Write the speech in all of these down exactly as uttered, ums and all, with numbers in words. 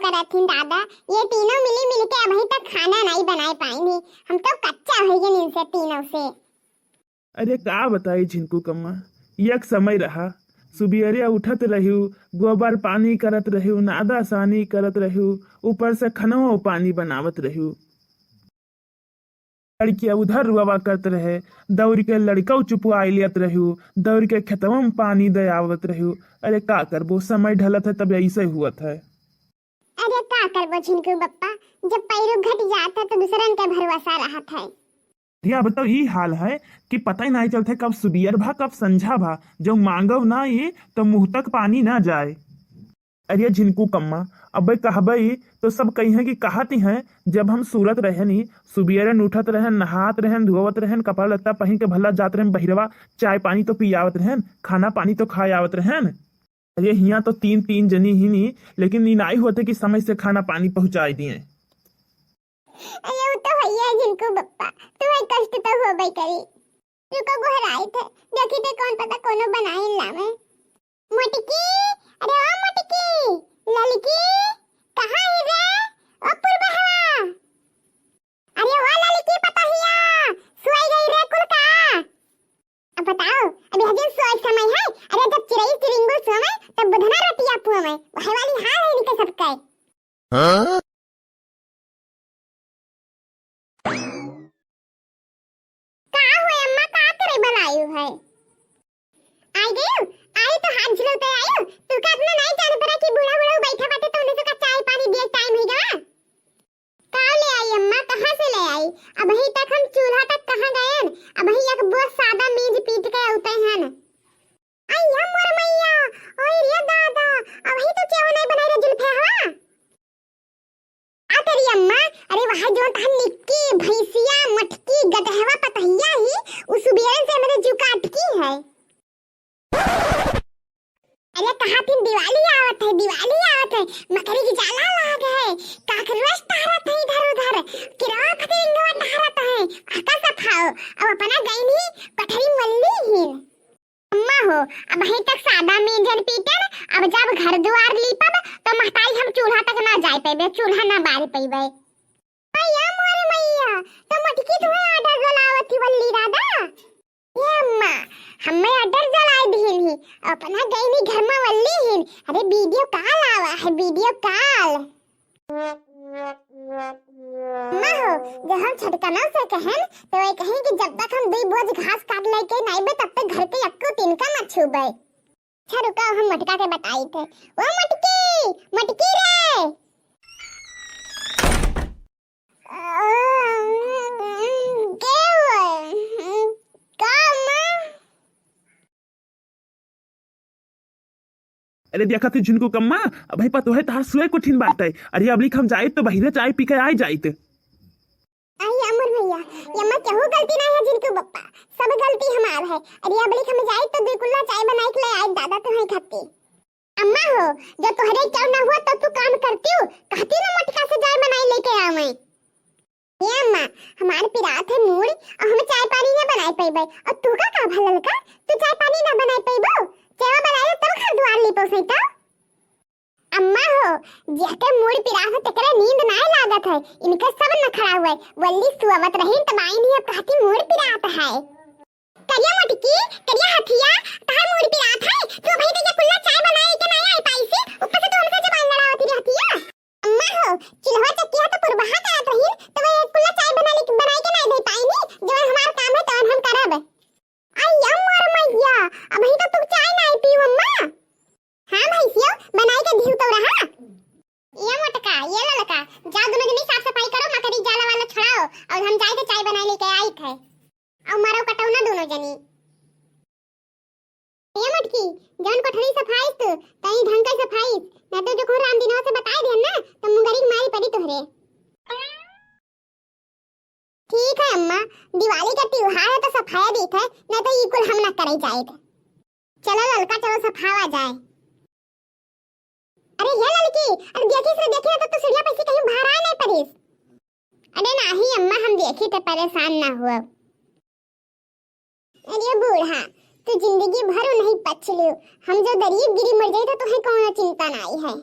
करत हिन दादा, ये तीनों मिली मिलके अबहीं तक खाना नाहीं बनाए पाइन ही। हम तो कच्चा होइ गए इनसे तीनों से। अरे का बताई झिनकू कम्मा, एक समय रहा, सुबियरे उठत रह्यू, गोबर पानी करत रह्यू, नादा सानी करत रह्यू, ऊपर से खनवो पानी बनावत रह्यू। लड़किया उधर रुआवा करत रहे, दौड़ के लड़कऊ चुपवाई लेत रह्यू, दौड़ के खेतवा में पानी दे आवत रह्यू। अरे का करबो, समय ढलत है तब ऐसे हुअत है। अरे का करबो झिनकू बप्पा, जब पैरू घट जात है तो दूसरन के भरोसा रहत है। अरे अब तो ई हाल है कि पता ही नाहीं चलत है कब सुबियर भा कब संझा भा, जो मांगव ना ई तो मुँह तक पानी ना जाए। अरे झिनकू कम्मा, अबे कहबे तो सब कहिहैं कि कहत ही हैं, जब हम सूरत रहेन, सुबियरन उठत रहेन, नहात रहेन, धोवत रहेन, कपड़ा लत्ता पहिन के भला जात रहेन बहिरवा, चाय पानी तो पियावत रहेन, खाना पानी तो खाए आवत रहेन। अरे हियाँ तो तीन तीन जनी ही नी, लेकिन ई नाहीं होते कि समय से खाना पानी पहुँचाई दिए। अरे वो तो भैया झिनकू बप्पा, तुम्हें कष्ट तो होबे करी। रुको गोहराई थे, देखी थे कौन पता कोनो बनाई लावे। मोटकी, अरे ओ मोटकी, ललकी, कहाँ है रे? ओ पुरबहवा। अरे ओ ललकी पतहिया, सोई गई रे कुल का? अब बताओ, अभी हजन सोए समय है? अरे जब चिरई चिरिंगुर सोवे, तब बुधना रोटिया पुआवे। वही वाली हाल है इनके सबके। हाँ? का हुए अम्मा, का करे बुलायु है? आई गयु, आई तो हाथ झुलौते आयु। तू का अपना नाहीं जान पड़ा कि बूढ़ा बूढ़ा बैठा बाटे तो उन्हें का चाय पानी दिए टाइम हो गवा। का ले आई अम्मा, कहाँ से ले आई? अबही तक हम चूल्हा तक कहाँ गएन? अबही एक बोस सादा मेज पीट के औते हन। अय्या मोर मैया, ओए रे दादा, अबही तो चाय नाहीं बनाई रे जुल्फे हवा। आ तेरी अम्मा, अरे वहाँ जो तहन निक्की, भैंसिया, मटकी, गदहवा, पतहिया ही, उ सुबेरन से हमरे जीव का अटकी है। अरे कहा थी दिवाली आवत है, दिवाली आवत है, मकरी की जाला लाग है, काकरोच टहरत है इधर उधर, किरवा फतिरंगवा टहरत है, आका सफाओ, अब अपना गईनी पठरी मल्ली ही। अम्मा हो, अबहीं तक सादा मेजन पीटन, अब जब घर दुआर लीपब, तो महतारी हम चूल्हा तक ना जाए पइबे, चूल्हा ना बार पइबे। मैया मोर मैया, तो मटकी तुम्हें order जलावत ही बल्ली दादा। ये अम्मा, हमें order जलाए दिहिन ही, अपना गईनी घर में वल्ली हिन। अरे video call आवा है, video call। अम्मा हो, जब हम छटकनौ से कहन, तो वे कहीं कि जब तक हम दुई बोझ घास काट लेके नाई बे, तब तक घर के एक्को तिनका मत छूबे। अच्छा रुका, हम मोटका के बताई थे। ओ मोटकी, मोटकी रे। के हुए? का अम्मा? अरे देखा थी झुनको कम्मा, अबही पतोहे तहार सुए कुठिन बाटे। अरे अबलिक हम जाइत तो बहिरे चाय पी के आइ जाइत। आई अमर भैया, ये अम्मा केहू गलती नाहीं है झुनको बप्पा, सब गलती हमार है। अरे अबलिक हम जाइत तो दुई कुल्ला चाय बनाई के ले आइत दादा तुम्हें खातिर। अम्मा हो, जो तोहरे चाव ना हुआ तब तू काम करती हो, कहती ना मोटका से चाय बनाई लेके आवे। ए अम्मा, हमार पिरात है मूड़, और हम चाय पानी ना बनाए पइबे। और तू का, का भा ललका, तू चाय पानी ना बनाए पइबो? चाय बनाए तब घर दुआर लीपो सही तो। अम्मा हो, जेके मूड़ पिरात है तेकरे नींद ना लागत है, इनके सब नखरा हुए। वल्ली सुअवत रहीन तब आइन ही अब कहती मूड़ पिरात है। करिया मोटकी, करिया हथिया, तहार मूड़ पिरात है, तू अबही तक ये कुल्ला चाय बनाए के ना आई पाइसी, ऊपर से तू हमसे जबान लड़ावती रहती है। अम्मा हो, चूल्हा चक्की है तो पुरबहा करत रहीन, तो वे कुल्ला चाय बना ले, बनाई के नाई दे पाइनी, जवन हमार काम है तवन हम करब। आई अम्मर मैया, अबही तो तू चाय नाई पीऊ अम्मा। हाँ भैंसियो, बनाई के दिहू तो रहा। ये मोटका, ये ललका, जाओ दोनों जनी साफ सफाई करो, मकरी जाला वाला छुड़ाओ, और हम जाए के चाय बनाई लेके आई थे। और मारो कटौना दोनों जनी। ए मटकी, जौन कोठरी सफाइस तू, तई ढंग के सफाइस, ना तो जो को राम दिनवा से बताई देन ना, तो मुंगरी के मारी पड़ी तोहरे। ठीक है अम्मा, दिवाली का त्योहार है तो सफाया देत है, ना तो ई कुल हम ना करे जाए। चलो ललका, चलो सफावा जाए। अरे हे ललकी, अरे देखिस रे, देखिस रे, तो तू सीढ़िया पे से कहीं भराए नहीं पड़िस। अरे नाही अम्मा, हम देखी तो परेशान ना हुआ। अरे बूढ़ा, तू जिंदगी भर नहीं पछलियो, हम जो गरीब गिरी मर जाई तो तुहे कौनो चिंता नाई है।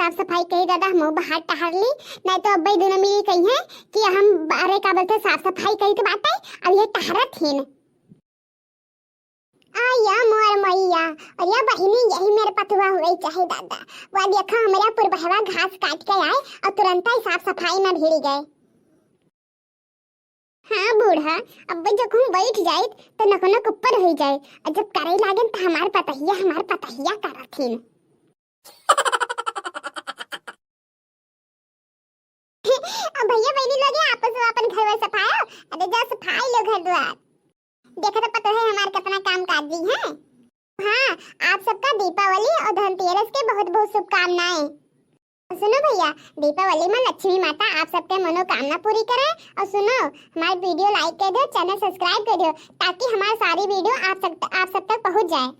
साफ सफाई कही दादा, हम बाहर टहर ली, नहीं तो अब्बे दोनों मिली कही है कि हम बाहरे का बोलते साफ सफाई कही तो बाटे, अब ये टहरत ही न। आ या मोर मैया, और या बहिनी यही मेरे पतुआ हुए चाहे दादा, वो देखा हमारा पुरबहवा घास काट के आए और तुरंत ही साफ सफाई में भिड़ गए। हाँ बूढ़ा, अब जब हम बैठ जाइत तो नकनक ऊपर हो जाए, और जब करे लागेन तो हमार पतहिया, हमार पतहिया करथिन। अब भैया बहिनी लोग आपस में अपन घर वर सफाओ, अरे जा सफाई लो घर द्वार। देखा तो पता है हमार कितना काम काजी है। हाँ, आप सबका दीपावली और धनतेरस के बहुत बहुत शुभकामनाएं। सुनो भैया, दीपावली में लक्ष्मी माता आप सबके मनोकामना पूरी करे। और सुनो, हमारे वीडियो like कर दो, चैनल सब्सक्राइब कर दो, ताकि हमारे सारी वीडियो आप सब आप सब तक पहुँच जाए।